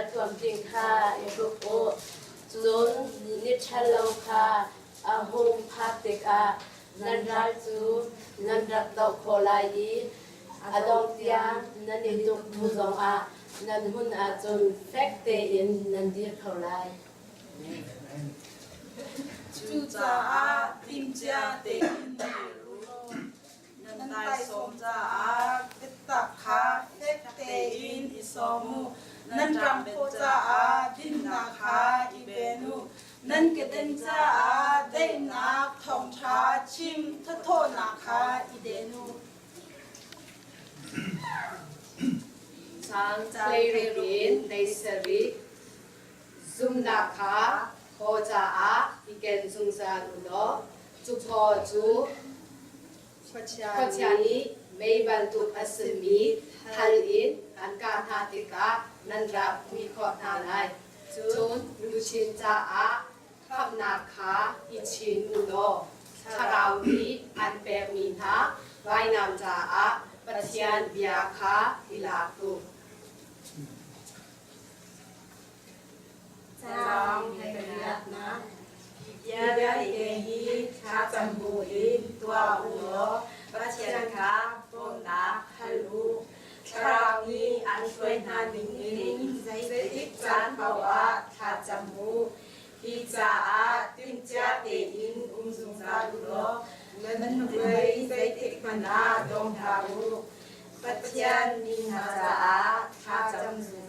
Ralthuam tling kha i hruk u. Cun ni ṭhalo kha a hung phak tikah nan ral cu nan rak doh khawh lai i a dongh tiang nan i tuk hnu zongah nan hmun ahcun fek tein nan dir kho lai. Cucaah timhcia tein dir u law nan taisawm caah biatak kha fek tein i sawm u. Nan ṭangphaw caah dinnak kha i pen u. Nan keden caah daihnak thawngṭha chim thathawhnak kha i den u. Caang 16 in 17. Zumhnak kha phaw caah i ken zungzal u law cu phaw cu khuachia nih mei bantuk a simi thal in an kah hna tikah nan rak hmuih khawh hna lai. Cun luchin caah khamhnak kha i chin u law Thlarau nih an pekmi hna vainam caah Pathian bia kha i lak u. Caang hleiriatnak. Hi vialte hi thlacam buin tuah u law Pathian kha bawmhnak hal u. Thlarau nih an hruai hna ningin zeitik caan paoh ah thlacam u. Hi caah timhcia tein um zungzal u law nan hnuhmai zeitik hmanh ah dong hlah u. Pathian mi hna caah thlacam zungzal.